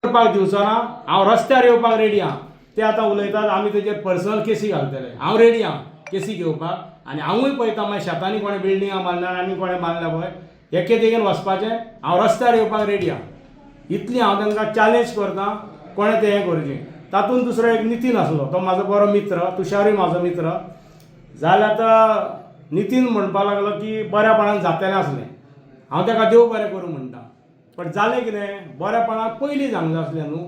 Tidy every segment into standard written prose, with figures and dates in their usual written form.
करपाक दिवचो ना. हांव रस्त्यार येवपाक रेडी आहा. ते आतां उलयतात, आमी तेजेर पर्सनल केसी घालतले. हांव रेडी आहा केसी घेवपाक आनी हांवूय पळयता मागीर शेतांनी कोणें बिल्डिंगां मारल्या आनी कोणें मारल्या पळय. एके देगेन वचपाचें, हांव रस्त्यार येवपाक रेडी आहा. इतली हांव तांकां चॅलेंज करता, कोणें तें हें करचें. तातूंत दुसरो एक नितीन आसलो, तो म्हाजो बरो मित्र, तुषारूय म्हाजो मित्र. जाल्यार आतां नितीन म्हणपाक लागलो की बऱ्यापणान जातलें आसलें. हांव ताका देव बरें करूं म्हणटा, बट जालें कितें, बऱ्यापणान पयलीं सांगलें आसलें न्हू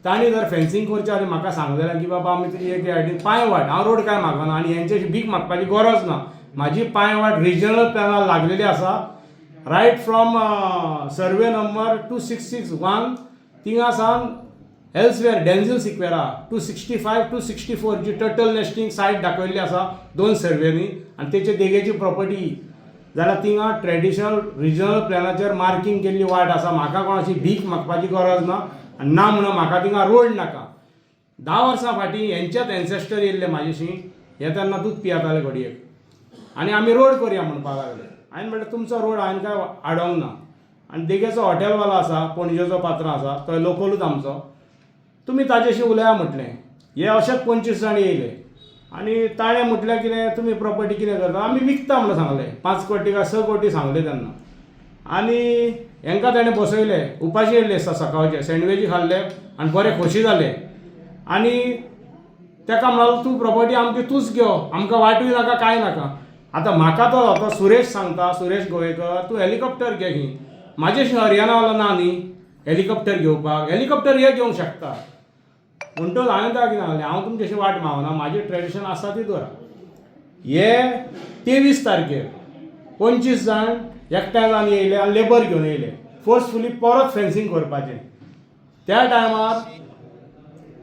तांणी. जर फेन्सींग करच्या आदी म्हाका सांगलेलें की बाबा, आमी तुजी एक सायडीन पांय वाट, हांव रोड कांय मागना आनी हेंचे भीक मागपाची गरज ना. म्हाजी पांय वाट रिजनल प्लॅनार लागलेली आसा, right from survey number 2661 थिंगा सावन एल्सवेर डेन्झील सिक्वेरा 265, 264 जी टर्टल नेस्टिंग सायट दाखयल्ली आसा दोन सर्वेनी आनी तेचे देगेची प्रॉपर्टी. जाल्यार थिंगा ट्रेडिशनल रिजनल प्लॅनाचेर मार्कींग केल्ली वाट आसा. म्हाका कोणाची भीक मागपाची गरज ना आनी ना म्हणून म्हाका थिंगा रोड नाका. 10 वर्सां फाटीं हेंचेच एन्सेस्टर येयल्ले म्हाजेशी, हे तेन्ना दूद पियेताले घडयेक, आनी आमी रोड करया म्हणपाक लागले. हांवें म्हणलें, तुमचो रोड हांवें काय आडोवंक ना. आनी देगेचो हॉटेलवालो आसा, पणजेचो पात्रांव आसा, तो लोकलूच आमचो, तुमी ताजेशी उलया म्हटलें. हे अशेच 25 जाण येयले आनी ताणें म्हटलें, कितें तुमी प्रॉपर्टी कितें करता? आमी विकता म्हणून सांगलें. 5 कोटी काय 6 कोटी सांगले तेन्ना. आनी हेंकां ताणें बसयले, उपाशी येयल्ले दिसता सकाळचे, सँडविची खाल्ले आनी बरे खोशी जाले. आनी ताका म्हणलो, तूं प्रॉपर्टी आमची तूंच घेव, आमकां वाटूय नाका, कांय नाका. आतां म्हाका तो तो सुरेश सांगता, सुरेश गोवेकर, तूं हेलिकॉप्टर घे. ही म्हाजेशी हरियाणावालो ना न्ही हेलिकॉप्टर घेवपाक. हेलिकॉप्टर हे घेवंक शकता. म्हणटच हांवें ताका कितें सांगलें, हांव तुमच्याशी वाट मागना, म्हाजी ट्रेडिशन आसा ती दवरा. हे 23 तारखेर 25 जाण एकठांय जावन येयले आनी लेबर घेवन येयले फोर्सफुली परत फेन्सींग करपाचें. त्या टायमार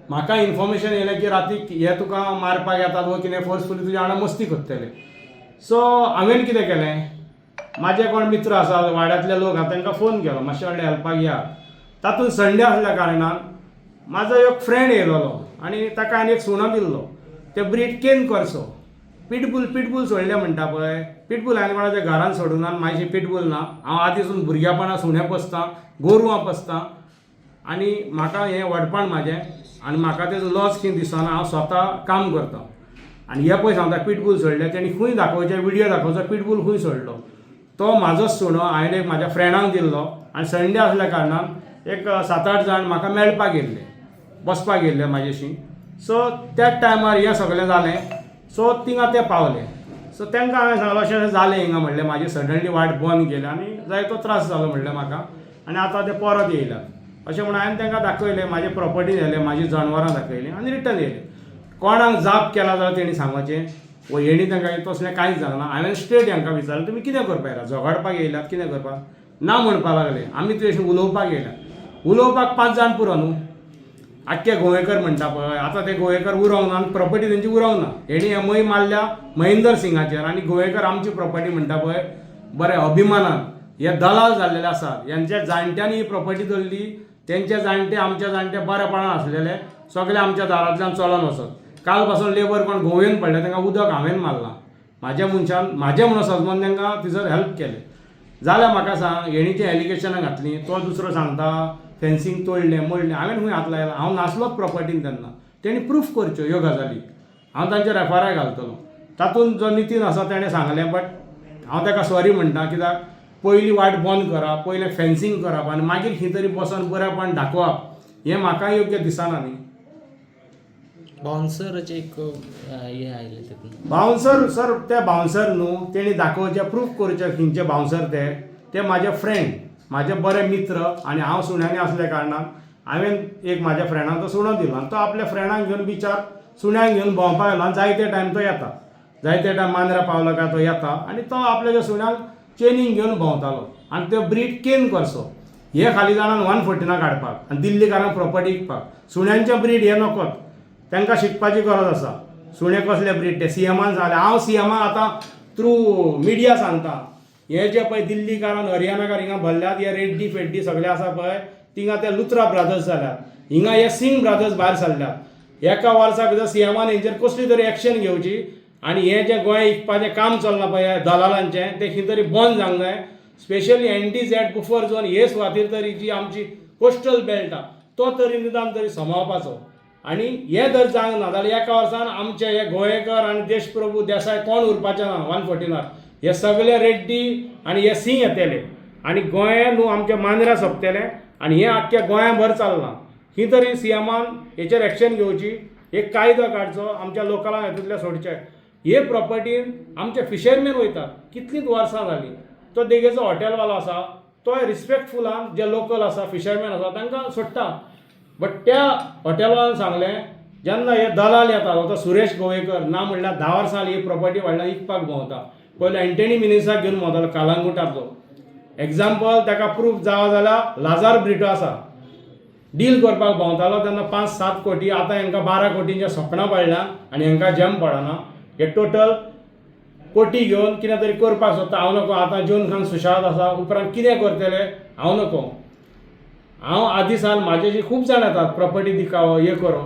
म्हाका इन्फॉर्मेशन येयलें की रातीक हे तुका मारपाक येतात वो कितें, फोर्सफुली तुज्या वांगडा मस्ती करतले. सो हांवें कितें केलें, म्हाजे कोण मित्र आसा, वाड्यांतले लोक आसा, तांकां फोन केलो, मातशे व्हडले हेल्पाक या. तातूंत संडे आसल्या कारणान म्हाजो एक फ्रेंड येयलोलो आनी ताका हांवें एक सुणो दिल्लो, ते ब्रीड केन करसो, पिटबूल. पिटबूल सोडले म्हणटा पळय, पिटबूल हांवें कोणाच्या घरान सोडूंक ना. म्हाजी पिटबूल ना. हांव आदीसून भुरग्यापणा सुणे पोसतां, गोरवां पोसतां आनी म्हाका हें व्हडपण म्हाजें आनी म्हाका तेजो लॉस कितें दिसना. हांव स्वता काम करता. आनी हे पळय सांगता, पिटबूल सोडले तेणी खंय दाखोवचें, विडियो दाखोवचो, पिटबूल खंय सोडलो. तो म्हाजोच सुणो हांवें एक म्हाज्या फ्रेंडाक दिल्लो. आनी संडे आसल्या कारणान एक सात आठ जाण म्हाका मेळपाक येयल्ले, बसपाक येयल्ले म्हाजेशी. सो त्याच टायमार हें सगळें जालें. सो थिंगा ते पावले. सो तांकां हांवें सांगलें, अशें अशें जालें हिंगा म्हणलें, म्हाजी सडनली वाट बंद केली आनी जायतो त्रास जालो म्हणलें म्हाका आनी आतां ते परत येयल्यात अशें म्हणून हांवें तांकां दाखयलें, म्हाजी प्रॉपर्टी व्हेले, म्हाजी जनावरां दाखयलीं आनी रिटर्न येयले. कोणाक जाप केला जाल्यार तेणी सांगपाचें वो हेणी तांकां तसलें कांयच जावना. हांवें स्ट्रेट हांकां विचारलें, तुमी कितें करपाक येयला, झगडपाक येयल्यात, कितें करपाक? ना म्हणपाक लागले, आमी तुजेशी उलोवपाक येयल्यात. उलोवपाक पांच जाण पुरो न्हू? आख्खे गोवेकर म्हणटा पळय, आतां ते गोवेकर उरोंक ना आनी प्रॉपर्टी तेंची उरोंक ना. हेणी मय मारल्या महेंदर सिंगाचेर आनी गोवेकर आमची प्रॉपर्टी म्हणटा पळय बरे अभिमानान. हे दलाल जाल्लेले आसात. हेंच्या जाणट्यांनी ही प्रॉपर्टी धरली. तेंचे जाणटे, आमचे जाणटे बरेपणान आसलेले. सगळे आमच्या दारांतल्यान चलोन वचत. काल पासून लेबर कोण गोवेन पडले, तांकां उदक हांवें मारलां म्हाज्या मनशान, म्हाजें म्हणून सजमन तांकां थंयसर हेल्प केलें. जाल्यार म्हाका सांग, हेणी तीं एलिगेशनां घातलीं, तो दुसरो सांगता फेन्सींग तोडलें मोडलें. हांवें खंय हात लायला? हांव नासलोच प्रॉपर्टीन तेन्ना. तेणी प्रूफ करच्यो ह्यो गजाली, हांव तांचेर एफआयआर घालतलो. तातूंत जो नितीन आसा तेणें सांगलें, बट हांव ताका सॉरी म्हणटा, कित्याक पयली वाट बंद करप, पयलें फेन्सींग करप आनी मागीर खंय तरी बसोन बरेपण दाखोवप हें म्हाका योग्य दिसना न्ही. बाउन्सराचे एक हे आयले तितून. बाउन्सर सर, ते बाउन्सर न्हू, तेणी दाखोवचें, प्रूफ करचें खंयचे बाउन्सर ते. ते म्हाजे फ्रेंड, म्हाजे बरे मित्र आनी हांव सुण्यांनी आसल्या कारणान हांवें एक म्हाज्या फ्रेंडाक तो सुणो दिलो आनी तो आपल्या फ्रेंडाक घेवन बिचार सुण्यांक घेवन भोंवपाक येयलो. आनी जायते टायम तो येता, जायते टायम मांद्रा पावलो काय तो येता आनी तो आपल्या सुण्यांक चेनींग घेवन भोंवतालो आनी त्यो ब्रीड केन करचो. हे खाली जाणान 114 काडपाक आनी दिल्लीकारांक प्रॉपर्टी विकपाक. सुण्यांचे ब्रीड हे नकोत, तांकां शिकपाची गरज आसा. सुणे कसले ब्रीड ते सीएमान सांगले. हांव सीएमाक आतां थ्रू मिडिया सांगता, हे जे पळय दिल्लीकारान हरियाणाकार हिंगा भरल्यात, हे रेड्डी फेड्डी सगळे आसा पळय, थिंगा ते लुत्रा ब्रदर्स जाल्यात, हिंगा हे सिंग ब्रदर्स भायर सरल्यात. एका वर्सा भितर सीएमान हेंचेर कसली तरी एक्शन घेवची आनी हे जे गोंय विकपाचें काम चल्लां पळय दलालांचें, तें खंय तरी बंद जावंक जाय. स्पेशली एनडीझेड बफर झोन हे सुवातेर तरी, जी आमची कोस्टल बेल्ट आहा. तो तरी निदान तरी सांबाळपाचो. आनी हें जर जावंक ना जाल्यार एका वर्सान आमचे हे गोवेकर आनी देशप्रभू देसाय कोण उरपाचे ना 114र. हे सगळे रेड्डी आनी हे सिंग येतले आनी गोंय न्हू आमच्या मांद्र्यां सोंपतलें आनी हें आख्ख्या गोंयाभर चल्लां. ही तरी सीएमान हेचेर एक्शन घेवची, एक कायदो काडचो, आमच्या लोकलांक हेतूंतले सोडचे. हे प्रॉपर्टीन आमचे फिशरमॅन वयतात, कितलींच वर्सां जालीं. तो देगेचो हॉटेलवालो आसा, तोय रिस्पेक्टफुलान जे लोकल आसा, फिशरमॅन आसा, तांकां सोडटा. बट त्या हॉटेलवाल्यान सांगलें, जेन्ना हे दलाल येतात, तो सुरेश गोवेकर ना म्हणल्यार 10 वर्सां जाली ही प्रॉपर्टी व्हडल्यान विकपाक भोंवता. पयलो एंटनी मिनिसाक घेवन भोंवतालो कालांगुटाचो. एग्जाम्पल ताका प्रूफ जावो जाल्यार लाजार ब्रिटो आसा, डील करपाक भोंवतालो तेन्ना 5-7 कोटी. आतां हांकां 12 कोटींच्या सपनां पडल्या आनी हांकां जेम पडना. हे टोटल कोटी घेवन कितें तरी करपाक सोदता. हांव नको, आतां जेवन खावन सुशेगाद आसा, उपरांत कितें करतले हांव नको. हांव आदी सान म्हाजेशी खूब जाण येतात, प्रॉपर्टी दिखावो, हे करो.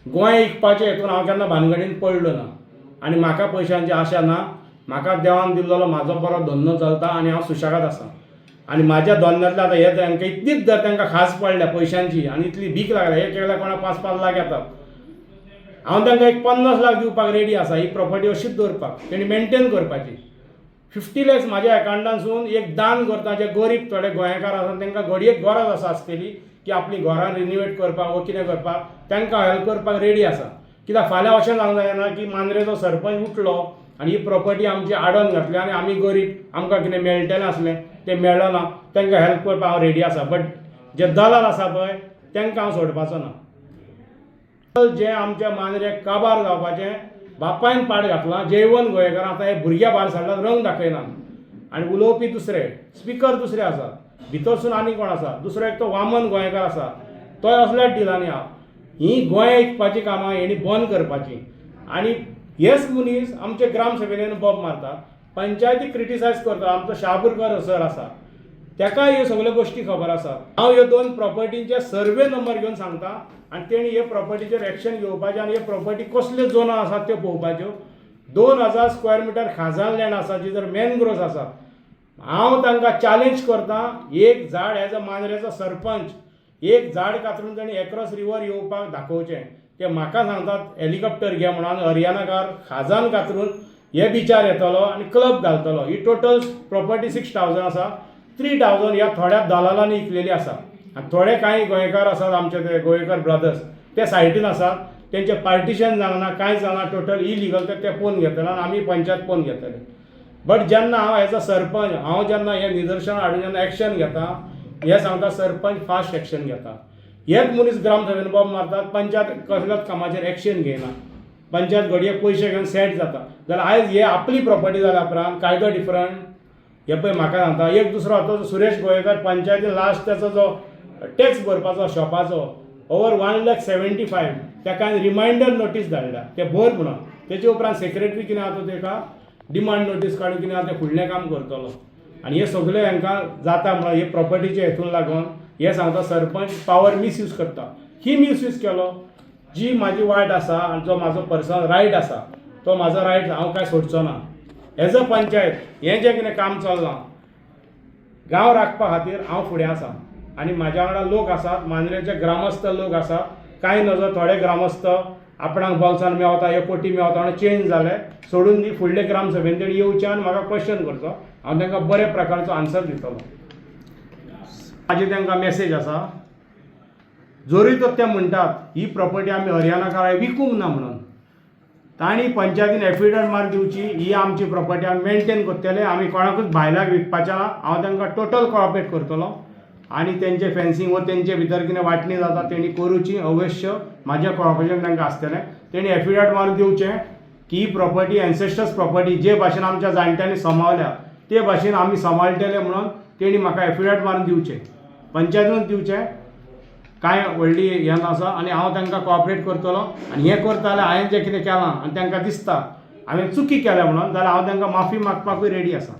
गोंय विकपाचें हेतून हांव केन्ना भानगडीन पडलो ना आनी म्हाका पयशांची आशा ना. म्हाका देवान दिल्लो म्हाजो बरो धंदो चलता आनी हांव सुशेगाद आसा. आनी म्हाज्या धंद्यांतले आतां हे तांकां इतलीच जर तांकां खास पडल्या पयशांची आनी इतली भीक लागल्या, एक एकल्या कोणाक 5-5 लाख येतात. हांव तांकां एक 50 लाख दिवपाक रेडी आसा, ही प्रॉपर्टी अशीच दवरपाक, तेणी मेनटेन करपाची. 50 लॅक्स म्हाज्या एकावंटांसून एक दान करता. जे गरीब थोडे गोंयकार आसा, तांकां घडये गरज आसा आसतली की आपली घरां रिनोवेट करपाक वो कितें करपाक, तांकां हेल्प करपाक रेडी आसा. कित्याक फाल्यां अशें जावंक जायना की मांद्रेचो सरपंच उठलो आनी ही प्रॉपर्टी आमची आडोवन घातली आनी आमी गरीब, आमकां कितें मेळटलें आसलें तें मेळना. तांकां हेल्प करपाक हांव रेडी आसा, बट जे दलाल आसा पळय, तांकां हांव सोडपाचो ना. जे आमच्या मांद्रे काबार जावपाचें बापायन पाड घातलां जयवंत गोंयकार. आतां हे भुरग्या भायर सरल्यात, रंग दाखयनात आनी उलोवपी दुसरे, स्पिकर दुसरे आसा, भितरसून आनी कोण आसा. दुसरो एक तो वामन गोंयकार आसा, तोय असल्याच डिलांनी आहा. ही गोंय विकपाची कामां हेणी बंद करपाची. आनी हेच मनीस आमचे ग्रामसभेन बोब मारता, पंचायती क्रिटिसायज करता. आमचो शाहपूरकर सर आसा, ताकाय ह्यो सगल्यो गोश्टी खबर आसा. हांव ह्यो दोन प्रॉपर्टींचे सर्वे नंबर घेवन सांगता आनी तेणी हे प्रॉपर्टीचेर एक्शन घेवपाचें आनी हे प्रॉपर्टी कसल्यो जोनां आसात त्यो पळोवपाच्यो. 2000 स्क्वेअर मिटर खाजन लँड आसा, जी जर मॅनग्रोव्स आसा. हांव तांकां चॅलेंज करता, एक झाड, एज अ मांद्रेचो सरपंच, एक झाड कातरून ताणी एक्रॉस रिवर येवपाक दाखोवचें. ते म्हाका सांगतात हेलिकॉप्टर घे म्हणून, हरियाणाकार खाजन कातरून हे बिचार येतलो आनी क्लब घालतलो. ही टोटल प्रॉपर्टी 6000 आसा. 3000 ह्या थोड्या दलालांनी विकलेली आसा आनी थोडे कांय गोंयकार आसात, आमचे ते गोवेकर ब्रदर्स, ते सायटीन आसात. तेंचें पार्टिशन जावना, कांय जावना, टोटल इलिगल. ते पळोवन घेतले आनी आमी पंचायत पळोवन घेतले. बट जेन्ना हांव एज अ सरपंच, हांव जेन्ना हें निदर्शन हाडून जेन्ना एक्शन घेता, हे सांगता सरपंच फास्ट एक्शन घेता. हेच मनीस ग्रामसभेन बोब मारतात, पंचायत कसल्याच कामाचेर एक्शन घेयना. पंचायत घडये पयशे घेवन सेट जाता. जाल्यार आयज हे आपली प्रॉपर्टी जाल्या उपरांत कायदो डिफरंट. हे पळय, म्हाका सांगता एक दुसरो तो सुरेश गोवेकर, पंचायतीन लास्ट त्याचो जो टॅक्स भरपाचो शॉपाचो ओवर 1,75,000, ताका हांवें रिमायंडर नोटीस धाडल्या, ते भर म्हणून. तेचे उपरांत सेक्रेटरी कितें आहा, तो तेका डिमांड नोटीस काडून कितें आहा तें फुडलें काम करतलो. आनी हे सगळे हांकां जाता म्हणून हे प्रॉपर्टीचे हेतून लागून हे सांगता सरपंच पावर मिसयूज करता. ही मिसयूज केलो? जी म्हाजी वायट आसा आनी जो म्हाजो पर्सनल रायट आसा, तो म्हाजो रायट हांव कांय सोडचो ना. एज अ पंचायत हें जें कितें काम चल्लां, गांव राखपा खातीर हांव फुडें आसा आनी म्हाज्या वांगडा लोक आसात, मांद्रेचे ग्रामस्थ लोक आसात. कांय नजो, थोडे ग्रामस्थ आपणाक बोल्सान मेवता, हे कोटी मेवता म्हणून चेंज जाले. सोडून दी, फुडले ग्रामसभेन तेणी येवचें आनी म्हाका क्वेश्चन करचो, हांव तांकां बऱ्या प्रकारचो आन्सर दितलो. म्हाजी तांकां मॅसेज आसा, जरी तर ते म्हणटात ही प्रॉपर्टी आमी हरियाणाकाराक विकूंक ना म्हणून, तांणी पंचायतीन एफिडेवीट मारून दिवची, ही आमची प्रॉपर्टी आमी मेनटेन करतले, आमी कोणाकूच भायल्याक विकपाचें ना. हांव तांकां टोटल कॉपरेट करतलो आनी तेंचे फेन्सींग व तेंचे भितर कितें वांटणी जाता तेणी करुची अवश्य. म्हाजें कॉपरेशन तांकां आसतलें. तेणी एफिडेवीट मारून दिवचें की ही प्रॉपर्टी एन्सेस्टर्स प्रॉपर्टी, जे भाशेन आमच्या जाणट्यांनी सांबाळल्या ते भाशेन आमी सांबाळटले म्हणून तेणी म्हाका एफिडेवीट मारून दिवचें, पंचायतीनूच दिवचें. कांय व्हडली हें नासा आनी हांव तांकां कॉपरेट करतलो. आनी हें करता जाल्यार हांवें जें कितें केलां आनी तांकां दिसता हांवें चुकी केल्या म्हणून, जाल्यार हांव तांकां माफी मागपाकूय रेडी आसा.